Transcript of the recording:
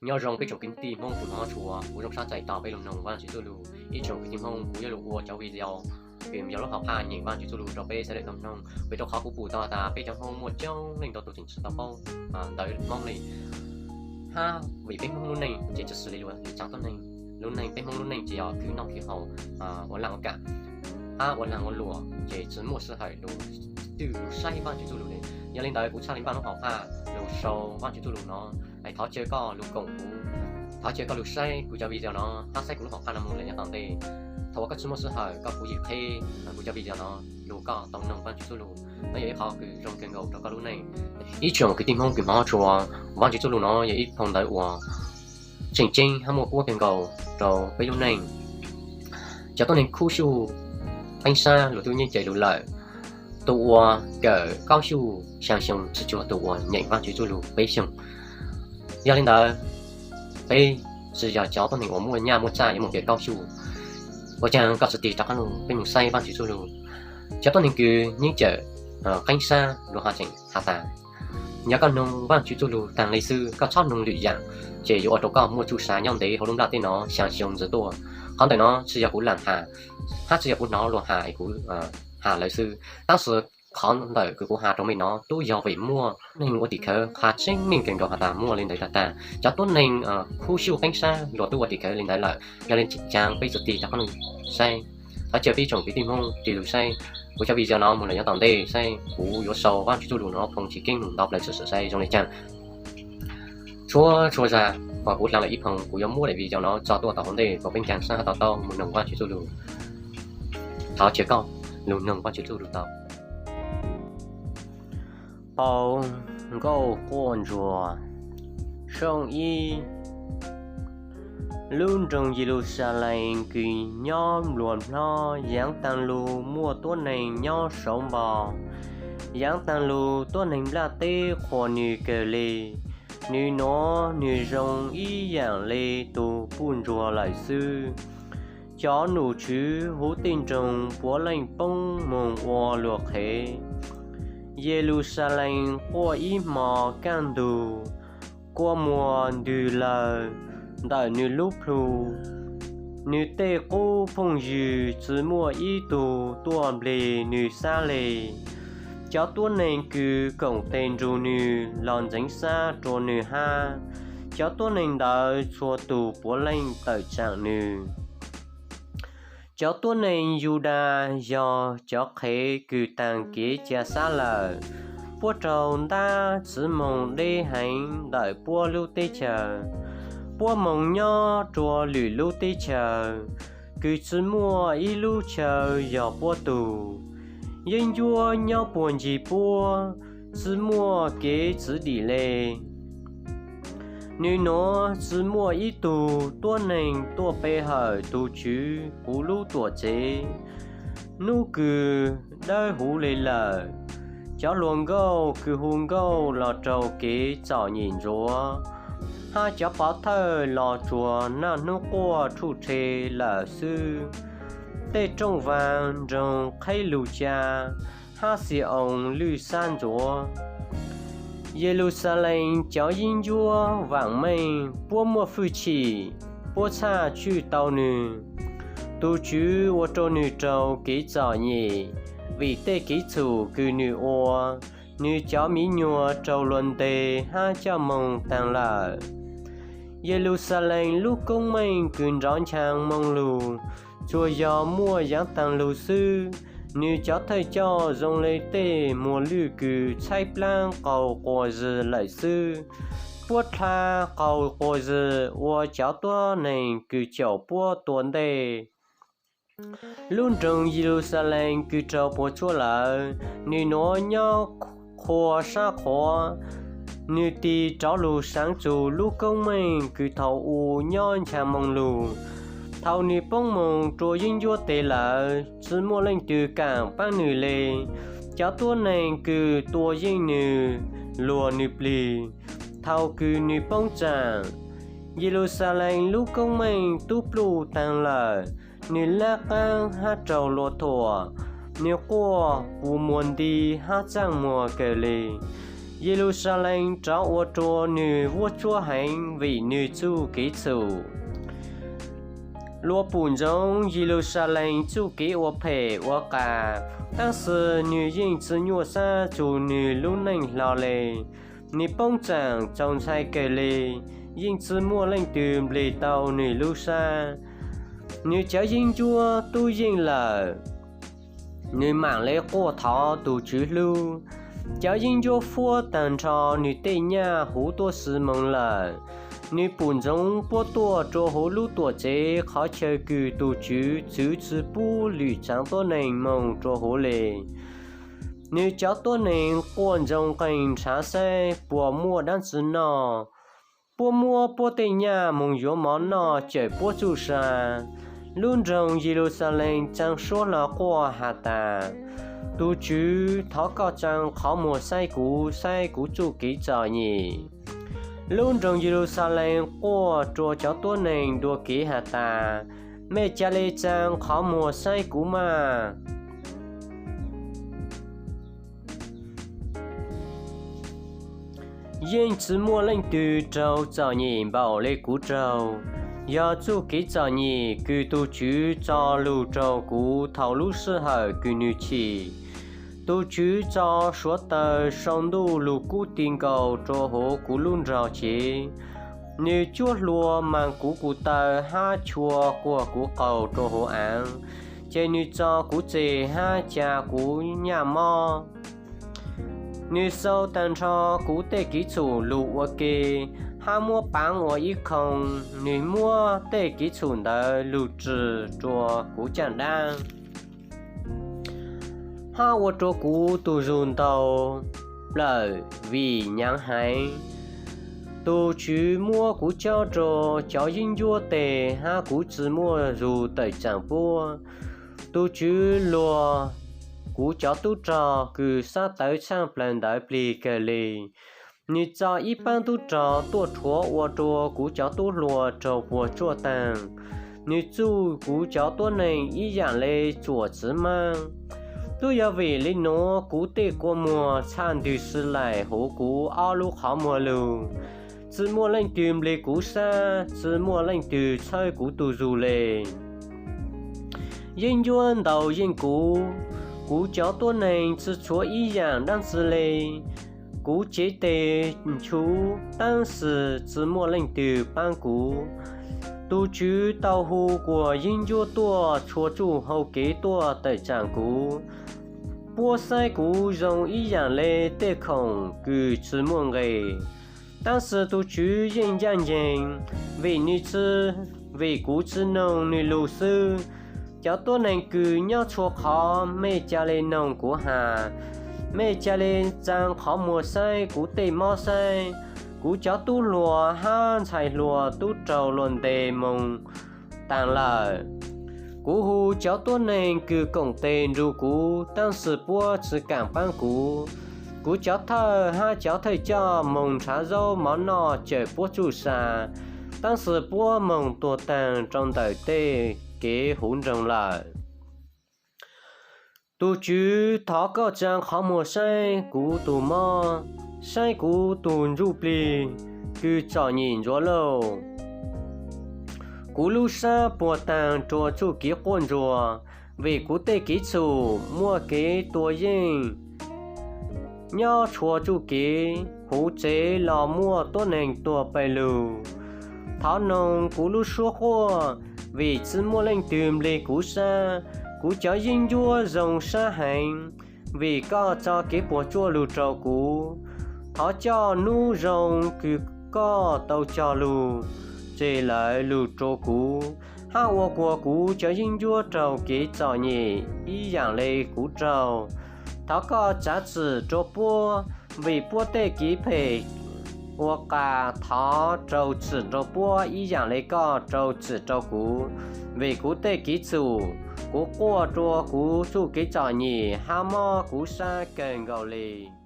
Nyob zoo peb tsoom kwv tij Hmoob kws hmov tshua, kuv zoo sab txais tos peb lug noog Vaajtswv txuj lug. Ib tsoom kwv tij Hmoob, kuv yuav lug ua cov video kws yog lub hauv paaj nyeem Vaajtswv txuj lug rau peb sawv daws tau noog, vim rau qhov kuv pum tau has tas peb cov Hmoob muaj coob leej ntau tug tseem tsi tau paub ntawv Hmoob li. Hab vim peb Hmoob lub neej ces tsi xws li luas tsav tuab neeg lub neej, peb Hmoob lub neej ces yog khwv noj khwv haus, ua laaj ua kam, hab ua laag ua luam ces tsi muaj sij hawm lug twg lug saib Vaajtswv txuj lug li. Yog li ntawd kuv tshaj li npaj lub hauv paaj lug sau Vaajtswv txuj lug no, thov caw koj lug koom kuv, thov caw koj lug saib kuv cov video no hab saib kuv lub hauv paaj no moog lawm yav tom ntej. Thaum uas koj tsi muaj sij hawm koj kuj yij qheb kuv cov video no lug koj tau noog Vaajtswv txuj lug. No yog ib qhov kws zoo kawg nkaus rau koj lub neej. Ib tsoom kwv tij Hmoob kws hmov tshua, Vaajtswv txuj lug no yog ib phoo ntawv uas tseem ceeb hab muaj kuab kawg nkaus rau peb lub neej. Cov tuab neeg khub xyuj qeeb sab luag tub yeej cawm lug lawm. Tus uas kawm kaub xyuj xyaa xyoo tsi cuag tus uas nyeem Vaajtswv txuj lug peb xyoos. Yog li ntawd, peb tsi yog cov tuab neeg uas muaj nyaj muaj txaj yuav moog kawm kaub xyuj. Ua caag koj tsi tig rov qaab lug peb moog saib Vaajtswv txuj lug. Cov tuab neeg kws yeej cawm qeeb sab luag ho tseem has tas, yog koj noog Vaajtswv txuj lug taag le xwb, koj txhob noog lwm yaam, ces yuav ua rau koj muaj txuj sa nyob ntev huv lub nplaj teb no xyaa xyoo ntxiv tuaj. Qhov ntawm no tsi yog kuv laam has, hab tsi yog kuv hnov luag has es kuv has lawm xwb. Tab sis qhov ntawm kws kuv has rau mej no tub yog vim muaj neeg ua tim khawv qha tseeb meej kawg nkaus has tas muaj li ntawd tag tag. Cov tuab neeg khub xyuj qeeb sab luag tub ua tim khawv li ntawd lawm. Yog li caag peb txhua tig rov qaab lug saib, thov caw peb tsoom kwv tij Hmoob tig lug saib kuv cov video no moog lawm yav tom ntej saib kuv yuav sau Vaajtswv txuj lug no phoo tsis keeb moog ntau plaws txhua saib zoo li caag. Txhua txhua zag uas kuv dlaa lawm ib phoo kuv yuav muab daim video no tso tuaj tom hauv ntej kom peb ncaag sab hab to taub moog noog Vaajtswv txuj lug. Thov caw koj lug noog Vaajtswv txuj lug tau. Pauv nkauj quaj ntsuag. Sooj ib. Lub nroog Yeluxalees kws nyob nplua hlob, yaav taag lug muaj tuab neeg nyob saud npo. Yaav taag lug tuab neeg nplaj teb qhuas nwg kawg le. Nwg nuav nwg zoo ib yaam le tug puj ntsuag lawm xwb. Cov nom tswv huv tej nroog puav leej poob moog ua luag qhev. Yeluxalees quaj ib hmo kaj ntug, kua muag ntws lawg ntawm nwg lub plhu. Nwg tej qub phooj ywg tsi muaj ib tug tuaj nplig nwg sab le. Cov tuab neeg kws koom tes nrug nwg los ntxeev sab rua nwg hab, cov tuab neeg ntawd txhua tug puav leej tawm tsaam nwg. Cov tuab neeg Yudas yog cov qhev kws taag kev ca sab lawm. Puab raug ntab txiv moog deb heev ntawm puab lub teb chaws. Puab moog nyob rua lwm lub teb chaws kws tsi muaj ib lub chaw yog puab tug. Yeeb ncuab nyob puag ncig puab, tsi muaj kev txwv dim le. Nwg nuav tsi muaj ib tug tuab neeg tuaj pe hawm tug Tswv huv lub tuam tsev. Nub kws dawb huv le lawm, cov hluas nkauj kws hu nkauj los raug kev txom nyem ntsuav, hab cov pov thawj los tsuas naj hnub quaj tshuj rhe lawm xwb. Tej rooj vag nroog qheb lug ca, hab Xi-oos lwj xab ntsuav. Yeluxalees cov yeeb ncuab vaam meej, puab muaj fwj chim, puab txhaj tswj tau nwg. Tug Tswv ua rua nwg raug kev txom nyem vim tej kev txhum kws nwg ua. Nwg cov miv nyuas raug luag nteg hab coj moog taag lawm. Yeluxalees lub koob meej kws nrov nchaa moo lug, tsuas yog muaj yaav taag lug xwb. Nwg cov thawj coj zoo le tej muag lwj kws tshaib plaab qaug quas zws lawm xwb. Puab dlha qaug quas zws ua cov tuab neeg kws caum puab tua ntej. Lub nroog Yeluxalees kws raug puas tsuaj lawm, nwg nuav nyob qhua sab qhuav. Nwg tig rov lug saav txug lub koob meej kws thaus u nyob nchaa moo lug. Thaus nwg poob moog rua yeeb ncuab teg lawm, tsi muaj leej twg kaam paab nwg le. Cov tuab neeg kws tua yeej nwg, luag nwg plig thaus kws nwg poob tsaam. Yeluxalees lub koob meej tub pluj taag lawm, nwg lab qaab hab raug luag thuam. Nwg quaj puv muag nti hab txaaj muag kawg le. Yeluxalees rov ua rua nwg vuab tsuab heev vim nwg txuj kev txhum. Luag pum ntsoov Yeluxalees txuj kev ua phem ua qas, tab sis nwg yeej tsi nyuaj sab txug nwg lub neej hlo le. Nwg poob tsaam txaus ntshai kawg le, yeej tsi muaj leej twg nplig tau nwg lub sab. Nwg cov yeeb ncuab tub yeej lawm, nwg maam le quaj thov tug Tswv hlub. Cov yeeb ncuab fuab taag nrho nwg tej nyaj huv tuaj si moog lawm. Nwg pum ntsoov puab tuaj rua huv lub tuam tsev qhov chaw kws tug Tswv txwv tsi pub lwm tsaav tuab neeg moog rua huv le. Nwg cov tuab neeg quaj ntsoog qeeg nrhav saib puas muaj dlaab tsi noj. Puab muab puab tej nyaj moog yuav mov noj cawm puab txuj sa. Lub nroog Yeluxalees tsaa suab hlo quaj has tas, Tug Tswv, thov koj tsaa qhov muag saib kuv, saib kuv txuj kev txom nyem. Lub nroog Yeluxalees quaj rua cov tuab neeg dua kev has tas, Mej ca le tsaa qhov muag saib kuv mas. Yeej tsi muaj leej twg raug txom nyem npaum le kuv raug. Yog txuj kev txom nyem kws tug Tswv txo lug raug kuv thaum lub sij hawm kws nwg chim. Tug Tswv txo suav taws sau ntuj lug kub ti nkaus rua huv kuv lub nraug cev. Nwg cuab hlua mas kuv kuv taw hab chua quag kuv qaug rua huv aav, ces nwg txo kuv txeg hab ca kuv nyaj mob. Nwg xau taag nrho kuv tej kev txhum lug ua ke, hab muab paav ua ib qho. Nwg muab tej kev txhum ntawd lug ris rua kuv caaj dlaab, hab ua rua kuv tug zug ntaug plawm vim nyaav heev. Tug Tswv muab kuv cob rua cov yeeb ncuab teg hab kuv tsi muaj zug tawm tsaam puab. Tug Tswv luag kuv cov tub rog kws xab tawv tshaaj plawg ntawd plig kawg le. Nwg txo ib paab tub rog tuaj rhuav ua rua kuv cov tub hluas raug puam tsuaj taag. Nwg txuj kuv cov tuab neeg ib yaam le tsuam txiv maab. Tub yog vim le nuav kuv tej kua muag txhaj ntwg si laim huv kuv ob lub qhov muag lug. Tsi muaj leej twg nplig kuv sab, tsi muaj leej twg txhawb kuv tug zug le. Yeeb ncuab ntaus yeej kuv, kuv cov tuab neeg tsi tshuav ib yaam dlaab tsi le. Kuv cev teg nchuv taab sis tsi muaj leej twg paab kuv. Tug Tswv tau hu kuas yeeb ncuab tuaj txhua txuj hau kev tuaj tawm tsaam kuv. Puab saib kuv zoo ib yaam le tej khoom kws tsi muaj nqe. Tab sis tug Tswv yeej ncaaj nceeg, vim nwg tsi, vim kuv tsi noog nwg lug xwb. Cov tuab neeg kws nyob txhua qhov, mej ca le noog kuv has, mej ca le tsaa qhov muag saib kuv tej mob saib. Kuv cov tub hluas hab ntxhais hluas tub raug luag nteg moog taag lawm. Kuv hu cov tuab neeg kws koom teg nrug kuv, tab sis puab tsi kaam paab kuv. Kuv cov thawj hab cov thawj coj moog nrhav zaub mov noj cawm puab txuj sa, tab sis puab moog tuag taag rua ntawm tej kev huv nroog lawm. Tug Tswv, thov koj tsaa qhov muag saib kuv tug mob, saib kuv tug ntsuj plig kws txom nyem ntsuav lauj. Kuv lub sab puag taag rua txuj kev quaj ntsuag, vim kuv tej kev txhum muaj kev tua yeej nyob txhua txuj kev, huv tsev los muaj tuab neeg tuag pawg lug. Thov noog kuv lub suab quaj, vim tsi muaj leej twg nplig kuv sab. Kuv cov yeeb ncuab zoo sab heev, vim koj txo kev puam tsuaj lug rua kuv. Thov coj nub zoo kws koj tau cog lug tseg lawm lug rua kuv, hab ua kuas kuv cov yeeb ncuab raug kev txom nyem ib yaam le kuv raug. Thov koj tsav txim rua puab, vim puab tej kev phem ua qas. Thov raug txim rua puab ib yaam le koj raug txim rua kuv, vim kuv tej kev txhum. Kuv quaj rua kuv txuj kev txom nyem hab mob kuv sab kawg nkaus le.